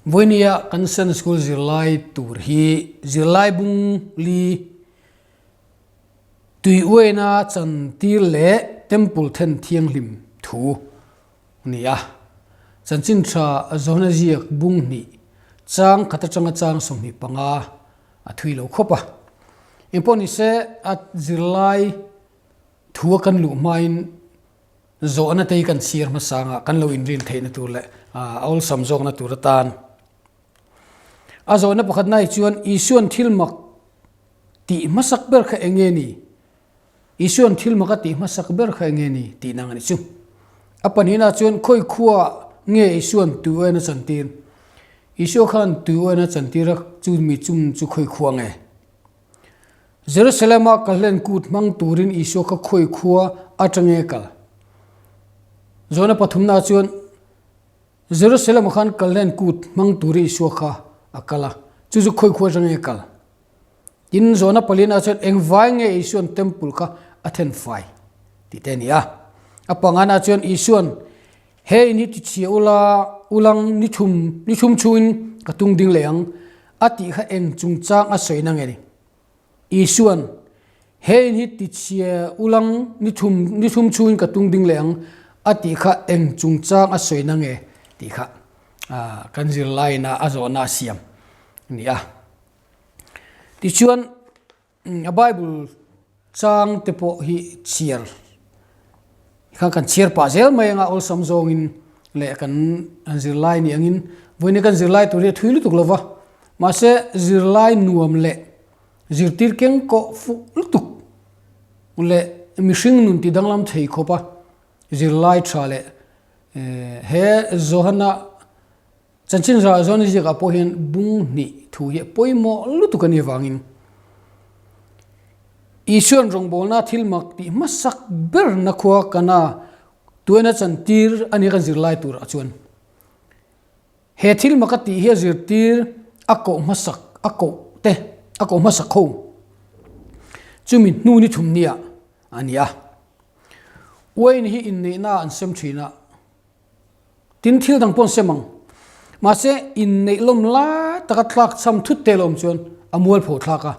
Vawinia kan Sunday School zirlai tur hi zirlai bung li tui uaina chantir leh Temple then thianghlim thu a ni a. Chanchin tha Johana ziak bung hnih chang khat atanga chang 25 a thui lo khawp a. Engpawh nise a zirlai thu a kan luh hmain Zawhna te hi kan chhiar hmasa anga kan lo inrin theihna tur leh a awlsam zawkna tur atan. A zawhna pakhatna hi chuan Isuan thil mak tih hmasak ber kha eng nge ni? Isuan thil mak a tih hmasak ber kha eng nge ni? tih nang a ni chu. A pahnihna chuan khawi khua nge Isuan tu en a chantir? Isua khan tu en a chantir a chu mi chung chu khawi khua nge? Jerusalem-a kalhlen kut hmang turin Isua kha khawi khua atang nge kal? Zawhna pathumna chuan Jerusalem-ah khan kalhlen kut hmang turin Isua kha a kal a, chu chu khawi khua atang nge kal? Tin, zawhna palina chuan engvai nge Isua'n temple kha a then fai tih te a ni a. A pangana chuan Isua'n He in hi tichhia ula, ulang ni thum, ni thum chhungin ka tung ding leh ang, a tih kha eng chungchang a sawi na nge ni? Isua'n, He in hi tichhia ulang, ni thum, ni thum chhungin ka tung ding leh ang, a tih kha eng chungchang a sawi na nge? tih kha kan zirlaiin a zawhna a siam a ni a. Tichuan, A Bible chang te pawh hi chhiar kha kan chhiar pah zel mai anga awlsam zawngin leh kan zirlai ni angin vawiin kan zirlai tur hi a thui lutuk lova mahse zirlai nuam leh zirtir keng kawh fuh lutuk leh mihring nun ti danglam thei khawp a zirlai tha leh he Johana Chanchin zah zawn ziakah pawh hian bung hnih thu hi a pawimawh lutuk a nih avangin Isuan rawngbawlna thil mak tih hmasak berna khua kana tuaina chantir a nih kan zirlai turah chuan he thil mak a tih hi a zirtir a koh hmasak a koh te a koh hmasak ho chumi hnu ni thum nia a ni a. Uain hi inneihna an sem thin a. Tin thil dang pawh an sem ang. Mahse, inneih lawm lai taka tlak cham thut te lawm chuan a mualpho thlak a.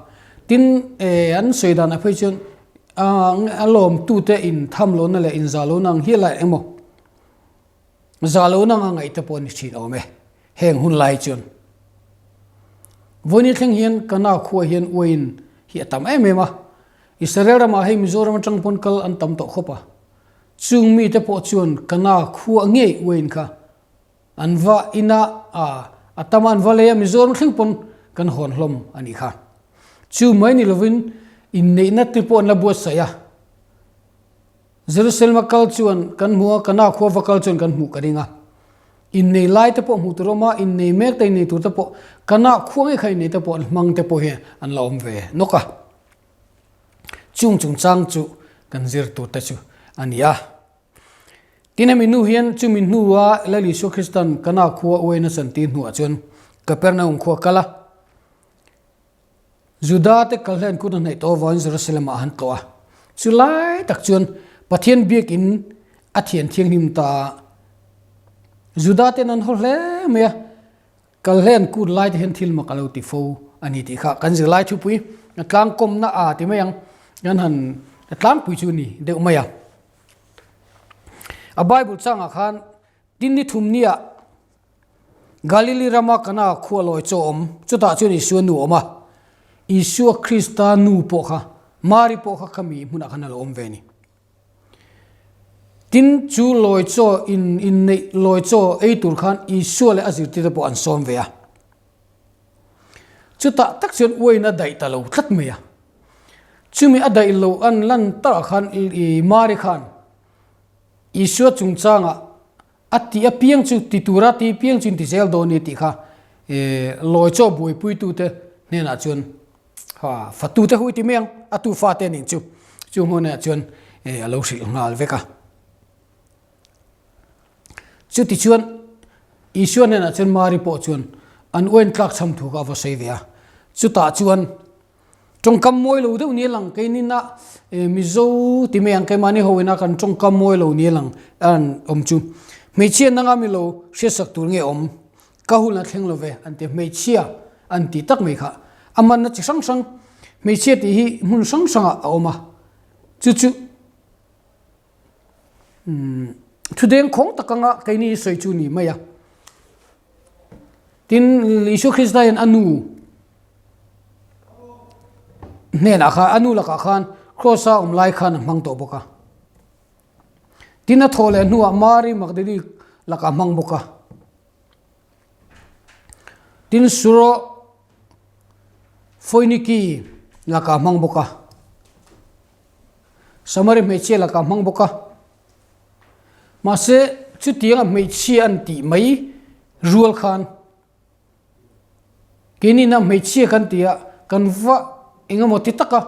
Tin, an sawi dan ah phei chuan a lawmtute in tham lohna leh in zah lohna ang hial a emaw zah lohna anga ngaih te pawh a ni thin awm e heng hun lai chuan. Vawiin thleng hian Kana khua hian uaiin hi a tam em em a. Israel ramah hei Mizoram atang pawn kal an tam tawh khawp a. Chung mite pawh chuan Kana khua ngei uain kha an va ina a, a tama an va lei a, Mizoram thleng pawn kan hawn hlawm a nih kha. Chu mai ni lovin inneihna te pawh an la buatsaih a. Jerusalem a kal chuan kan hmu a, Kana khua va kal chuan kan hmuh ka ring a. Innei lai te pawh hmuh tur awm a, innei mek te innei tur te pawh Kana khua ngei kha innei te pawh an hmang te pawh hi an la awm ve nawk a. Chung chungchang chu kan zir tur te chu a ni a. Tin hemi hnu hian chumi hnua Lal Isua Kristan Kana khua uaina chantir hnuah chuan Kapernaum khua kal a. Juda te kal hian kut a hnaih tawh avangin Jerusalem ah han tlawh a. Chu lai tak chuan Pathian biakin a thian thianghlim ta a. Juda ten an haw hle mai a. Kal hlen kut lai te hian thil mak a lo ti fo a ni tih kha kan zirlai thupui a tlangkawmna a ti mai ang kan han tlangpui chu ni deuh mai a. A Bible changah khan tin ni thum nia Galili rama Kana khua lawi chaw awm chutah chuan Isua nu awm a, Isua Krista nu pawh kha Mari pawh kha khami hmunah khan a lo awm ve a ni. Tin, chu lawi chaw in inneih lawi chaw ei tur khan Isua leh a zirtirte pawh an sawm ve a. Chutah tak chuan uain a daih ta lo tlat mai a. Chumi a daih lo an lan takah khan i Mari khan Isua chungchangah a tih apiang chu ti tura ti apiang chu in ti zel dawn ni tih kha lawi chaw buaipuitute hnenah chuan ha fatute hu i ti mai ang a tu fate nih chu chu hmunah chuan a lo hrilh nghal vek a. Chuti chuan Isua hnenah chuan Mari pawh chuan an uain tlak chham thu kha a va sawi ve a. Chutah chuan Tawngkam mawi lo deuh ni a lang keinin a Mizo ti mai ang keimahni ho ina kan tawngkam mawi lo ni a lang an awm chu. Hmeichhia nanga mi lo hriatsak tur nge awm? Ka hun a thleng lo ve an ti a, hmeichhia an ti tak mai kha. A manna chi hrang hrang, hmeichhia tih hi hmun hrang hrangah a awm a, chu chu thudeng khawng tak anga keini sawi chu ni mai a. Tin, Isua Krista hian a nu hnenah khan, a nu lakah khan Kraws-a awm lai khan a hmang tawh bawk a. Tin, a thawh leh hnuah Mari Magdalene lakah a hmang bawk a. Tin, Suro Foiniki lakah a hmang bawk a. Samari hmeichhia lakah a hmang bawk a. Mahse, chutianga hmeichhia an tih mai rual khan Keinin a hmeichhia kan ti a, kan va eng emaw ti taka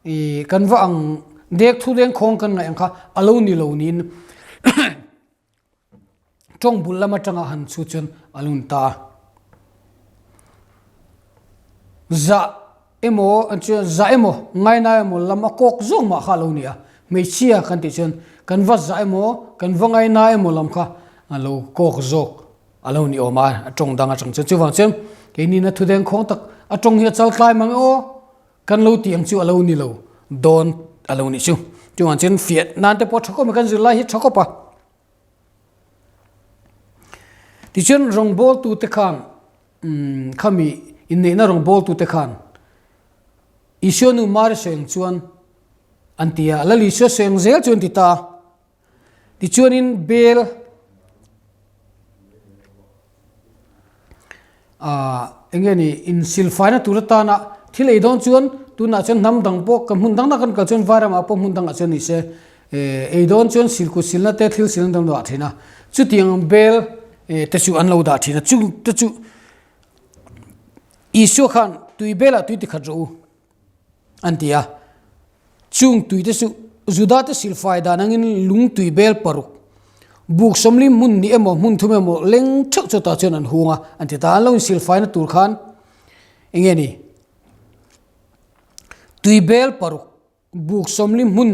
ih kan va ang dek thu deng khawng kan ngaih ang kha a lo ni lo niin tawng bul lam atanga han chhut chuan a lo ni ta a. Zah emaw zah emaw ngaina emaw lam a kawk zawk mah kha a lo ni a, hmeichhia kan tih chuan kan va zah emaw kan va ngaina emaw lam kha a lo kawk zawk. A lo ni awm a, a tawng dang atang chuan chuvang chuan keini na thudeng khawng tak a tawng hi a chal tlai mang e aw, kan lo tih ang chu a lo ni lo dawn a lo nih chu. Chuvang chuan fiah nan te pawh tha khawp mai kan zirlai hi tha khawp a. Tichuan rawngbawltu te khan umm khami inneihna rawngbawltu te khan Isua nu Mari sawi ang chuan an ti a, Lal Isua sawi ang zel chu an ti ta a. Tichuanin bel ah eng nge ni insilfaina tur atana thil ei dawn chuan tunah chuan hnam dang pawh ka hmun dang dang kan kal chuan vairamah pawh hmun dangah chuan ni se eh ei dawn chuan silkut silna te thil silna te an lo dah thin a chutiang bel eh te chu an lo dah thin a chung te chu Isua khan tui belah tui tikhat rawh u. An ti a. Chung tuite chu Judate silfai dan angin lung tui bel paruk, buk sawmli hmun ni emaw hmun thum emaw leng theuh chawtah chuan an hung a, an ti ta. An lo insilfaina tur khan eng nge ni? Tui bel paruk, buk sawmli hmun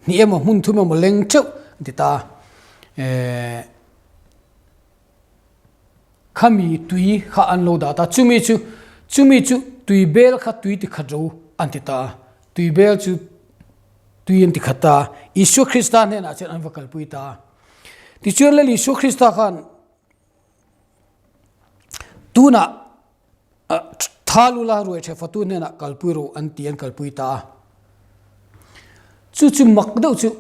hnih emaw hmun thum emaw leng theuh an ti ta. Eehh. Khami tui kha an lo dah ta, chumi chu chumi chu tui bel kha tui ti khat ro an ti ta a, tui bel chu tui an ti khat ta a, Isua Krista hnenah chuan an va kalpui ta a. Tichuan Lal Isua Krista khan tunah tha lula ruai ṭhe fatu hnenah kalpui ro an ti an kalpui ta a. Chu chu mak deuh chu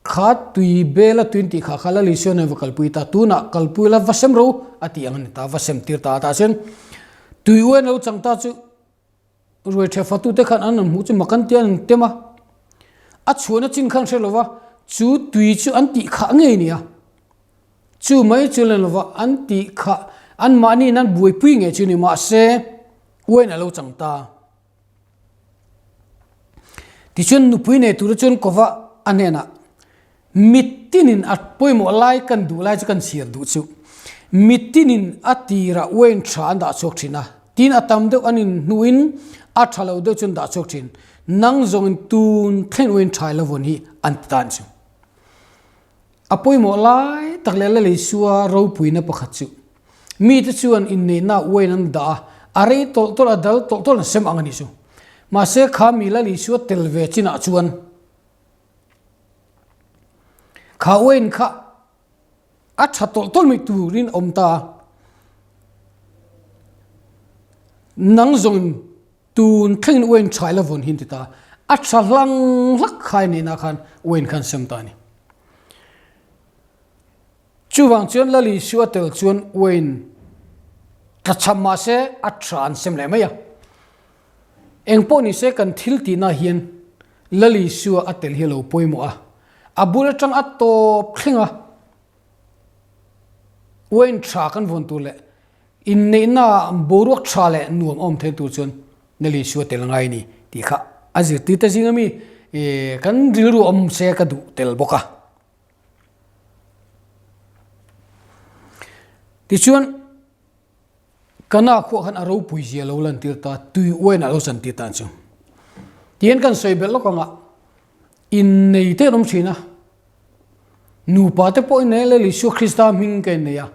Kha tui bel a tuin tih kha kha Lal Isua nen va kalpui ta, tunah kalpui la va sem ro a tih ang a ni ta, va sem tir ta a tah chuan tui uain lo chang ta chu ruai ṭhe fatute khan an rawn hmuh chu mak an tia an rawn tem a, a chhuahna chin khan hre lova chu tui chu an tih khah ngei nia, chu mai chu len lova an tih khah anmahniin an buaipui ngei chu ni mahse uain a lo chang ta. Tichuan nupui nei tura chuan kova a hnenah mitinin a pawimawh lai kan duh lai chu kan chhiar duh chu mitinin a tirah uain tha an dah chhuak thin a, tin a tam deuh an inhnuhin a tha lo deuh chu an dah chhuak thin, nang zawngin tun thleng uain tha i la vawn hi an ti tan chu. A pawimawh lai tak leh Laleisua ropuina pakhat chu mite chuan inneihna uain an dah a, a rei tawlh tawlh a, dal tawlh tawlh an sem ang a nih chu. Mahse kha mi Laleisua tel ve chinah chuan kha uain kha a tha tawlh tawlh mai turin a awm ta a, nang zawngin Tun thlengin uain tha ila vawn hi an ti ta. A tha hlang hlak khai nihna khan uain khan sem ta a ni. Chuvang chuan Lal Isua tel chuan uain tla chham mah se a tha an sem leh mai a. Eng pawh ni se kan thil tihna hian Lal Isua a tel hi a lo pawimawh a. A bul atang a tawp thleng a. Uain tha kan vawn tur leh Inneihna boruak tha leh nuam awm theih tur chuan Nel Isua tel ngai a ni tih kha a zirtirte zinga mi kan rilru awm se ka duh tel bawk a. Tichuan Kana khuah khan a ropui zia lo lantir ta, tui uain a lo chantir ta chu. Tihian kan sawi belh lawk anga innei te an awm thin a, nupa te pawh innei a, Lal Isua Krista hming ka innei a.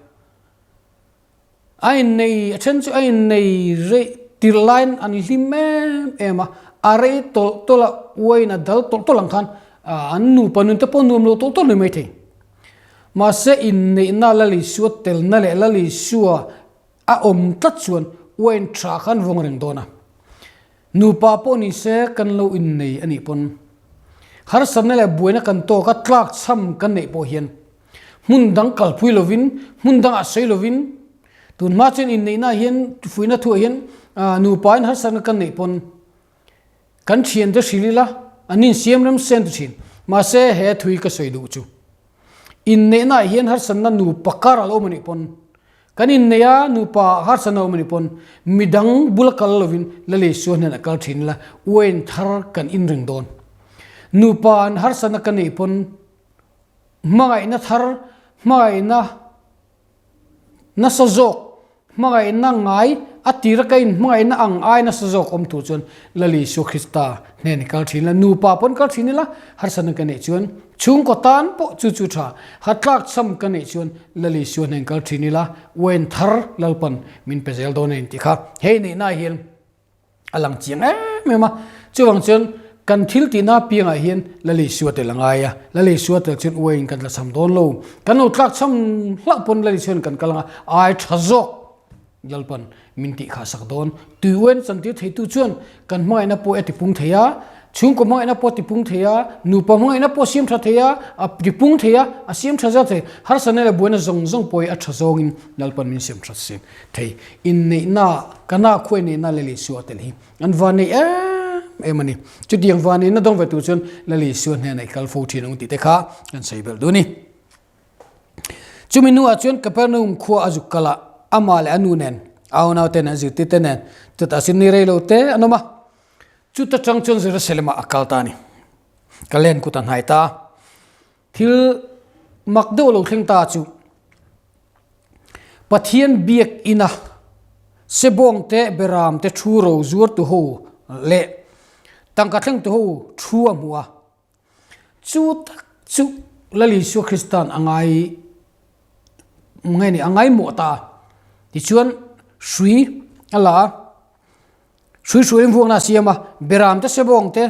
A innei, a then chu a innei rei tirh laiin an hlim em em a, a rei tawlh tawlh a, uaiin a dal tawlh tawlh ang khan an nupa nun te pawh nuam lo tawlh tawlh ni maithei. Mahse inneihna Lal Isua telna leh Lal Isua a awm tlat chuan uaiin tha khan vawng reng dawn a. Nupa pawh ni se kan lo innei a nih pawn harsatna leh buaina kan tawk a tlakchham kan neih pawh hian hmun dang kalpui lovin hmun dangah sawi lovin tun hma chuan inneihna hian fuihna thuah hian nupa in harsatna kan neih pawn kan thiante hrilh ila an insiam rem sen ta thin. Mahse he thui ka sawi duh chu inneihna ah hian harsatna nupa kar a lo awm a nih pawn Kan innei a, nupa harsatna awm a nih pawn midang bula kal lovin Lal Isua hnenah kal thin ila uain thar kan inring dawn. Nupa an harsatna ka neih pawn hmangaihna thar, hmangaihna nasa zawk, hmangaihna ngai a tira ka in hmangaihna ang ai nasa zawk awm tur chuan Lal Isua Krista hnen i kal thin ila, nupa pawn kal thin ila harsatna ka neih chuan Chhungkaw tan pawh chu chu tha hatlak cham ka neih chuan Lal Isua hnen kal thin ila, uain thar Lalpan min pe zel dawn a inti kha. Hei neihna hian a lang chiang em em a, chuvang chuan kan thil tihna piangah hian Lal Isua tel a ngai a, Lal Isua tel chuan uain kan tla cham dawn lo. Kan lo tlak cham hlauh pawn Lal Isua'n kan kal anga ai tha zawk. Lalpan min tih kha sak dawn. Tui uain chantir theitu chuan kan hmangaihna pawh a tipung thei a, chhungkaw hmangaihna pawh a tipung thei a, nupa hmangaihna pawh a siam tha thei a, a tipung thei a, a siam tha zel thei. Harsatna leh buaina zawng zawng pawh hi a tha zawngin Lalpan min siam tha sin thei. Inneihna, kana khuai neihna Lal Isua a tel hi an vanneih em em a ni. Chutiang vanneihna dawng ve tur chuan Lal Isua hnenah i kal fo thin ang tih te kha kan sawi belh duh a ni. Chumi hnuah chuan Kapernaum khua a zuk kal a, amah leh a nu nen, a unaute nen, a zirtirte nen chutah sin ni rei lo te an awm a. Chuta tang chuan Jerusalem-ah a kal ta a ni. Ka len kut a hnai ta. Thil mak deuh lo thleng ta chu Pathian biak ina Sebawng te, Beram te thu ro zuar tu ho leh tangka thleng tu ho thu a hmu a. Chu tak chu Lal Isua Krista'n a ngai nge ni a ngaimawh ta. Tichuan hrui a la a, hrui hruaiin vuakna a siam a, Beram te Sebawng te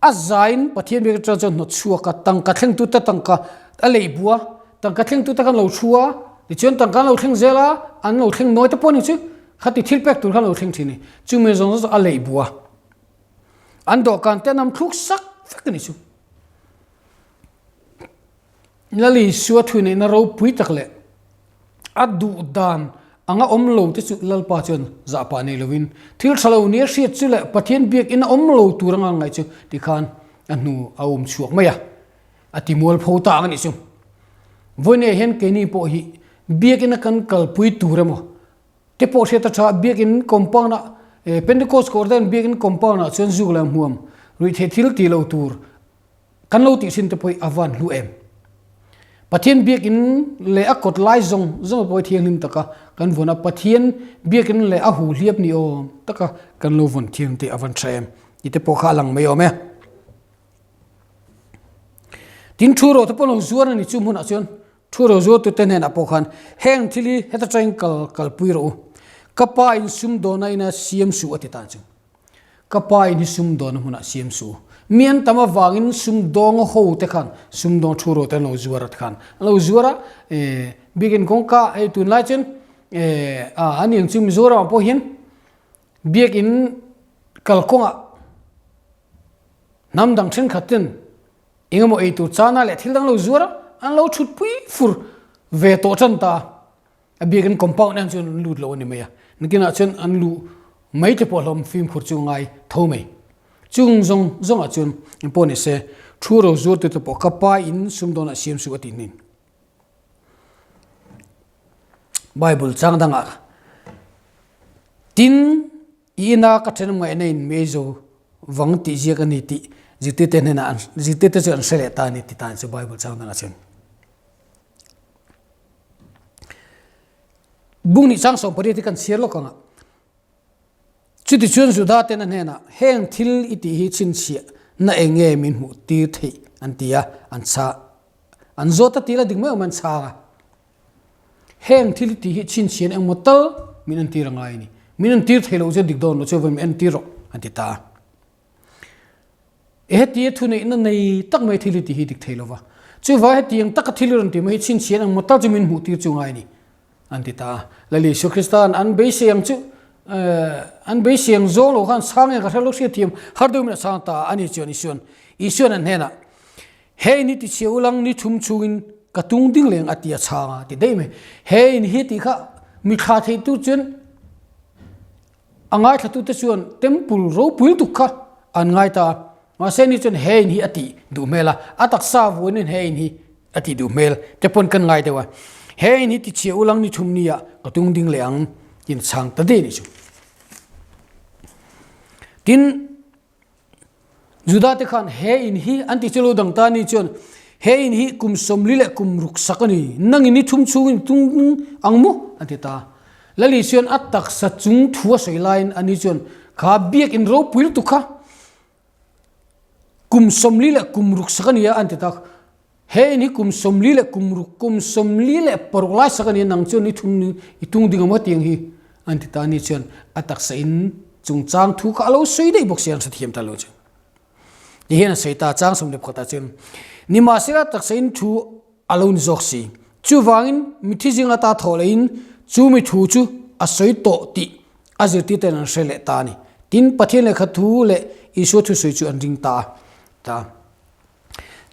a zain Pathian biak atang chuan hnawt chhuak a, tangka thlengtute tangka a lei bu a, tangka thlengtute khan lo thu a, tichuan tangka an lo thleng zel a, an lo thleng nawi te pawh a ni chu, khati thil pek tur khan a lo thleng thin a ni. Chumi zawng zawng chu a lei bu a. An dawhkan te an am thluk sak vek a ni chu. Lal Isua thuneihna ropui tak leh a duh dan anga awm lo te chu Lalpa chuan zahpah nei lovin thil tha lo nia hriat chu leh Pathian biakin a awm lo tur anga ngaih chu tikhan a hnu a um chhuak mai a, a ti mualpho ta ang a nih chu. Vawiinah hian keini pawh hi biakina kan kalpui tur emaw Te pawh hriat a tha, biakin compound ah Pentecost kawr ten biakin compound ah chuan zuk leh hmuam ruihtheih thil tih lo tur kan lo tih thin te pawh hi a van hlu em. Pathian biakin leh a kawt lai zawng zawng pawh hi thianghlim taka kan vawn a, Pathian biakin leh a hu hliap ni awm taka kan lo vawn thiam tih a van tha em tih te pawh kha a lang mai awm e. Tin thu rawh te pawh lo zuar a ni chu hmunah chuan Thu ro zuartute hnenah pawh khan heng thil hi heta tangin kal kalpui rawh u. Ka pa in sumdawna ina siam suh a ti ta chu. Ka pa in hi sumdawna hmunah siam suh u. Mi an tam avangin sumdawnga ho te khan sumdawng thu ro te an lo zuar a ti khan an lo zuar a, eh biakin kawngka hei tunlai chuan eh a ani ang chu Mizoramah pawh hian biakin kalkawngah hnam dang thenkhat ten Engemaw ei tur chana leh thil dang lo zuar a, an lo thut pui fur ve tawh tan ta. A biakin compound en chuan an lut lo a ni mai a, nakinah chuan an luh mai te pawh hlawm fimkhur chu ngai tho mai. Chung zawng zawngah chuan engpawh ni se, thu ro zuar tute pawh ka pa in sumdawnah siam suh a tih hnin. Bible chang dangah tin I ina ka then ngaihna in mi eizo vang tih ziak a ni tih zirtirte hnenah an zirtirte chu an hre leh ta a ni ti tan chu Bible chang dangah chuan. Bung nih chang 18 hi kan chhiar lawk ang a. Chuti chuan Juda ten a hnenah heng thil i tih hi chhinchhiah na eng nge min hmuh tir theih an ti a, an chah an zawt a tih la dik mai awm an chhang a. Heng thil tih hi chhinchhian engmaw tal min entir a ngai a ni. Min entir thei lo chuan dik dawn lo chuan vawi min entir rawh an ti ta a. Hetia thuneihna nei tak mai thil hi tih hi dik thei lo va. Chuvai hetiang taka thil i rawn tih mai hi chhinchhian engmaw tal chu min hmuh tir chu ngai a ni an ti ta a. Lal Isua Krista'n an beisei ang chu an beisei ang zawng lo khan chhang nge ka hre lo hriatthiam har deuh min a chhang ta a ani chuan Isua'n Isua'n an hnenah He in hi ti chhia ulang ni thum chungin ka tung ding leng a ti a chhang a ti daih mai. He in hi tih kha mi thla theih tur chuan a ngaithlatute chuan temple ropui lutuk kha an ngai ta a. Mahse ni chuan he in hi a tih duh hmel a, a taksa vuanin he in hi a tih duh hmel te pawn kan ngai deuh a. He in hi ti chhia ulang ni thum nia ka tung ding leh ang tiin chhang ta daih a nih chu. Tin. Juda te khan he in hi an ti chu lo dang ta ni chuan he in hi kum 40 leh kum ruk sak a ni, nang in ni thum chhungin tung ang maw an ti ta. Lali chuan a taksa chung thu a sawi laiin ani chuan kha biakin ropui lutuk kha kum 40 leh kum ruk sak a ni a an ti ta. He in hi kum 40 leh kum ruk, kum 46 lai sak a ni a, nang chuan ni thum ni i tung ding ang maw tiang hi an ti ta a ni chuan a taksa in chungchang thu kha a lo sawi daih bawk si a, an hrethiam ta lo chu. Ti hian a sawi ta, chang 11 ah chuan, Nimahsela taksa in thu a lo ni zawk si, chuvangin mithi zing ata thawh lehin chu mi thu chu a sawi tawh tih a zirtir ten an hre leh ta a ni. Tin, Pathian lehkha thu leh Isua thusawi chu an ring ta a. Ta.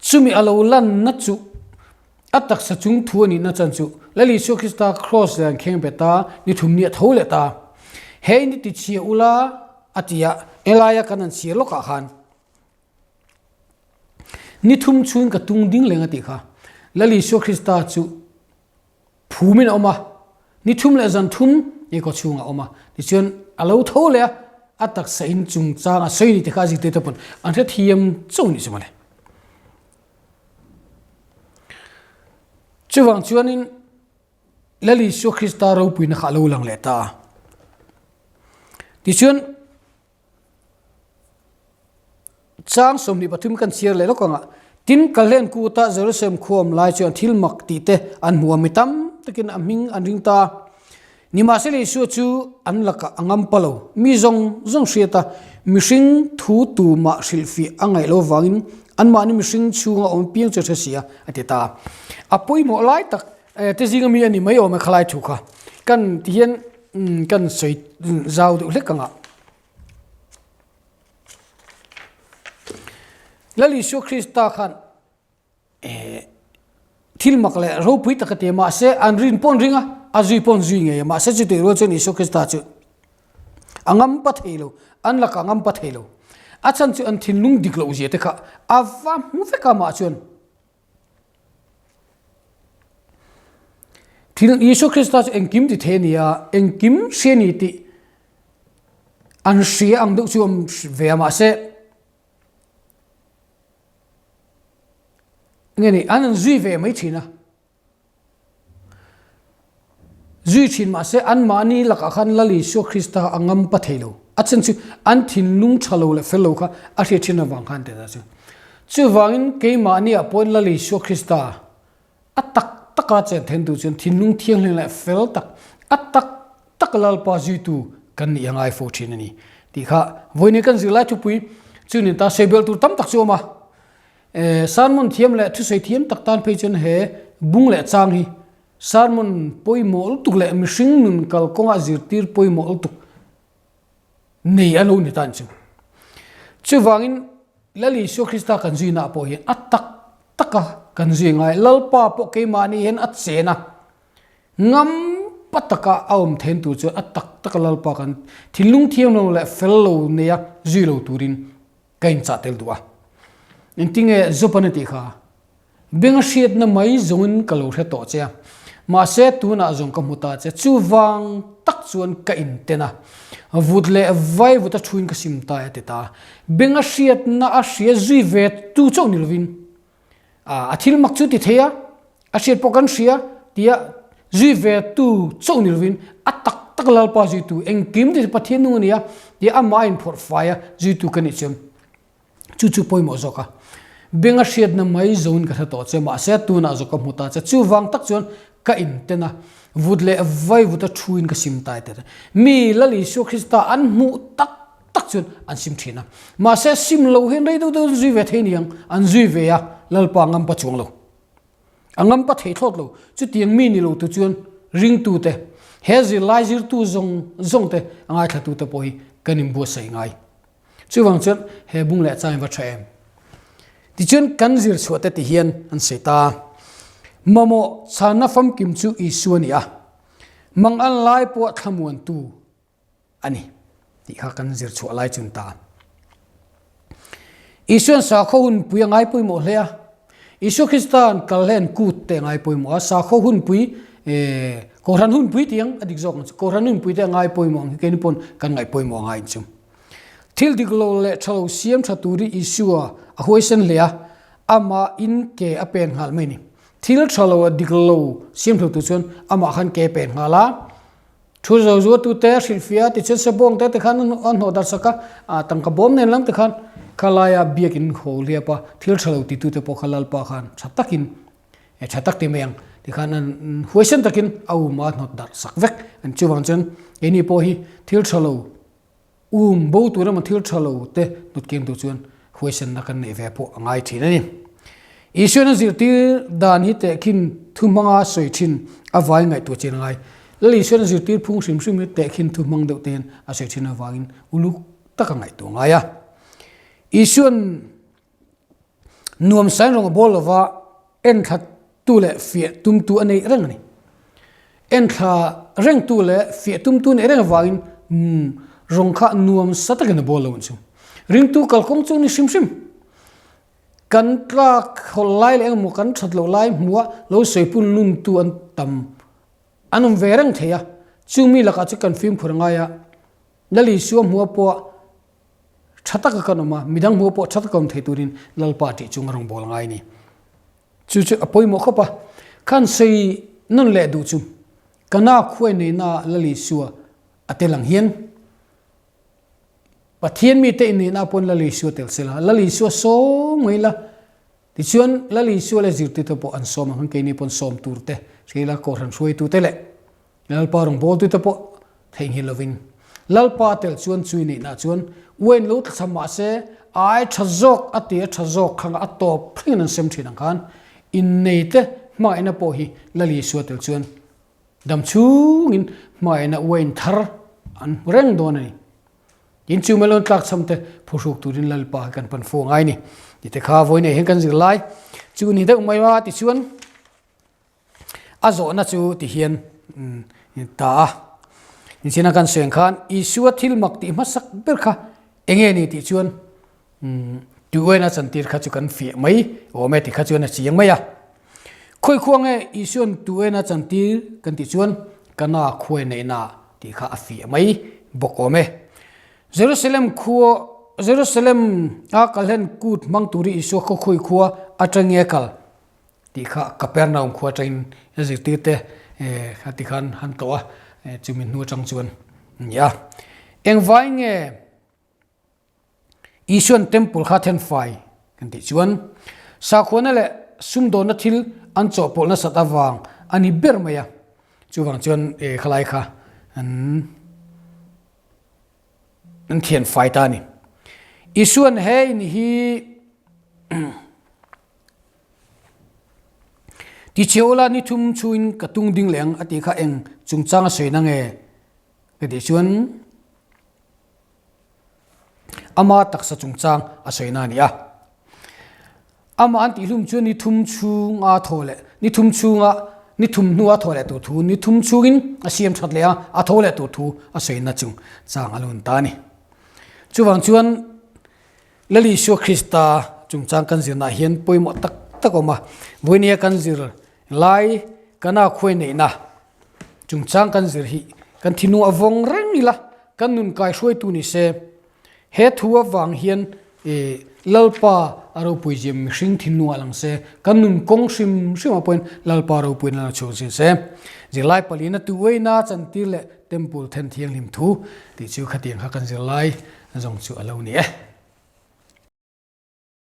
Chumi a lo lanna chu a taksa chung thu a nihna chan chu Lal Isua Krista kraws leh an kheng bet a, ni thum ni a tho leh ta. He in i ti chhia ula a ti a, elaia kan han chhia lawkah khan ni thum chhungin ka tung ding leng a tih kha. Lal Isua Krista chu Phumin a awm a, ni thum leh zan thum i kaw chhungah a awm a, tichuan a lo tho leh a, a taksa in chungchang a sawi ni te kha a zirtir te pawn an hrethiam chauh ni chu mawle. Chuvang chuanin Lal Isua Krista ropuina kha a lo lang leh ta a. Tichuan Chang 23 kan chhiar leh lawk ang a, tin Kalhlen kuta Jerusalem khua awm lai chuan thil mak tih te an hmu a, mi tam takin a hming an ring ta a. Nimahsela Isua chu an lakah a ngam pa lo, mi zawng zawng hriat a, mihring thu tumah hrilhfiah a ngaih lo vangin anmahni mihring chhunga awm piang chu a hre si a, a ti ta a. A pawimawh lai tak te zinga mi a ni mai awm e khalai thu kha kan ti hian kan sawi zau deuh hlek ang a. Lal Isua Krista khan thil mak leh ropui tak a ti a, mahse an rin pawh an ring a, a zui pawh an zui ngei a, mahse chutih rual chuan Isua Krista chu a ngam pa thei lo, an lakah a ngam pa thei lo. A chhan chu an thinlung dik loh zia te kha a va hmu vek a mah chuan. Thil Isua Krista chu engkim ti thei a ni a, engkim hria a ni tih an hria ang deuh chu awm ve a mahse nge ni an an zui ve mai thin a. Zui thin mahse anmahni lakah khan Lal Isua Krista a ngam pa thei lo. A chhan chu an thinlung tha lo leh fel lo kha a hriat thin avang khan ti ta chu. Chuvangin keimahniah pawhin Lal Isua Krista a tak taka chen then tu chuan thinlung thianghlim leh fel tak, a tak tak Lalpa zuitu kan nih a ngai fo thin a ni tih kha vawiin kan zirlai thupui chu nin ta sawi belh tur tam tak chu a awm a. Sermon thiam leh thusawi thiam tak tan phei chuan he bung leh chang hi sermon pawimawh lutuk leh mihring nun kalkawnga zirtir pawimawh lutuk nei a lo ni ta ang chu. Chuvangin Lal Isua Krista kan zuina ah pawh hian a tak taka kan zui ngai. Lalpa pawh keimahni hian a chen a, ngam pa taka a awm then tur chuan a tak taka Lalpa kan thinlung thiamlo leh fello neia zui lo turin Ka inchah tel duh a. Engtinge Jopan a tih kha? Beng a hriatna mai zawngin ka lo hre tawh che a, mahse tunah zawng ka hmu ta che. Chuvang tak chuan ka inten a, vut leh vai vut a thuin ka sim ta e a ti ta a. Beng a hriatna a hria zui ve tu chauh ni lovin a thil mak chu ti thei a, a hriat pawh kan hria tia zui ve tu chauh ni lovin a tak tak Lalpa zuitu engkim te chu Pathian nung a ni a tia amah a inphawrh fai a zuitu ka nih chuan chu chu pawimawh zawk a. Beng a hriatna mai zawngin ka hre tawh che mahse tunah zawk ka hmu ta che chuvang tak chuan ka inten a. Vut leh vai vuta thuin ka sim tai te. Mi Lal Isua Krista an hmuh tak tak chuan an sim thin a. Mahse sim lo hian rei deuh deuh an zui ve thei niang, an zui ve a, Lalpa ngampa chuang lo. A ngampa thei thlawt lo. Chutiang mi ni lo tu chuan ringtute, he zirlai zirtu zawng zawng te, a ngaithlatute pawh hi kan inbuatsaih ngai. Chuvang chuan he bung leh chang in va tha em? Tichuan kan zir chhuah te ti hian an sawi ta. Mamawh chhanna famkim chu Isua a ni a, mang an lai pawh thlamuantu a ni tih kha kan zir chhuah lai chun ta. Isuan sakhaw hunpui a ngai pawimawh hle a, Isua Krista'n kal hlen kut te a ngai pawimawh a, sakhaw hunpui Kohhran hunpui tih ang a dik zawk ang chu, Kohhran hunpui te a ngai pawimawh ang hi keini pawn kan ngaih pawimawh a ngai ang chu. Thil dik lo leh tha lo siam tha turin Isua a huaisen hle a, amah in ke a pen nghal mai a ni. Thil tha lo a dik lo siam tha tur chuan amah khan ke a pen nghal a, Thu zo zuatute hrilhfiah tichuan sebawng te te khan an hnawh darh sak a, tangka bawm nen lam te khan khalaia biakin ho hliap a, thil tha lo titute pawh kha Lalpa khan tha takin, tha tak ti mai ang, tikhan an huaisen takin a um a hnawt darh sak vek. Chuvang chuan keini pawh hi thil tha lo Um bo tur emaw thil tha lo te hnut keng tur chuan huaisenna kan neih ve pawh a ngai thin a ni. Isuan a zirtir dan hi tehkhin thu hmanga sawi thin a vai ngaihtuah chin a ngai. Lal Isuan a zirtir phung hrim hrim hi tehkhin thu hmang deuh tein a sawi thin avangin uluk taka ngaihtuah a ngai a. Isuan Nuam sain rawng a bawl lova enthla tu leh fiah tum tu a neih reng a ni. Enthla reng tu leh fiah tum tu neih reng avangin rawng kha nuam sa takin a bawl lo ang chu. Ringtu kalkawng chu ni hrim hrim. Kan tlak hawlh lai leh engemaw kan that loh lai hmuha lo sawipun lun tu an tam an awm ve reng thei a. Chu mi lakah chu kan fimkhur a ngai a. Lal Isua hmuha pawh Tha taka kan awm a, midang hmuh pawh tha taka awm thei turin Lalpa tih chung a rawn bawl ngai a ni. Chu chu a pawimawh khawp a, khan sawi nawn leh duh chu Kana khuai neihna Lal Isua a tel ang hian Pathian mite inneihna pawn Lal Isua tel sela, Lal Isua sawm mai la, tichuan Lal Isua leh zirtirte pawh an sawm ang hian keini pawn sawm tur te hria ila Kohhran hruaitute leh Lalpa rawngbawltute pawh theihnghilh lovin Lalpa tel chuan chui neihna chuan uain lo tla cham mahse a ai tha zawk a ti a tha zawk khanga a tawp thlengin an sem thin ang khan inneite hmangaihna pawh hi Lal Isua tel chuan dam chhungin hmangaihna uain thar an hmu reng dawn a ni. Tin chu melon tlak cham te phuhruk turin Lalpa hi kan pan fo ngai a ni. Tite kha vawi nei hian kan zir lai chu ni deuh mai a tichuan A zawhna chu ti hian ta a. Nichina kan sawi ang khan Isua thil mak tih hmasak ber kha enge ni tih chuan tuiuaina chantir kha chu kan fiah mai awm e ti kha chuan a chiang mai a. Khawi khua nge Isuan tuiuaina chantir kan tih chuan Kana khuai neihna tih kha a fiah mai bawk awm e. Jerusalem khua Jerusalem a kalhen kut hmang turi Isua khaw khawi khua atange kal Tih kha Kapernaum khua atangin a zirtirte kha ti khan han tlawh a, chumi hnu atang chuan a ni a. Engvai nge Isuan temple kha then fai kan tih chuan sakhuana leh sumdawnna thil an chawhpawlh nasat avang a ni ber mai a, chuvang chuan khalai kha an An thian fai ta a ni. Isuan he in hi Tichheola ni thum chhuin ka tung ding leh ang a tih kha eng chungchang a sawi na nge ka tih chuan ama taksa chungchang a sawi na a ni a. Amah an tihhlum chu ni thum chhunga thaw leh ni thum chhunga ni thum hnua thaw leh tur thu ni thum chhungin a siam that leh a, a tho leh tur thu a sawina chung chang a lun ta a ni. Chuvang chuan Lal Isua Krista chungchang kan zirnaah hian pawimawh tak tak a awm a, vawinia kan zir lai kana khuai neihna chungchang kan zir hi kan thinlung a vawng reng ila kan nun kaihruaitu ni se. He thu avang hian Lalpa a ropui zia mihring thinlungah lang se, kan nun kawng hrim hrimah pawhin Lalpa ropuina lo chhuak zin se. Zirlai palina tu uaina chantir leh Temple then thianghlim thu tih chu khatiang kha kan zirlai zawng chu a lo ni e.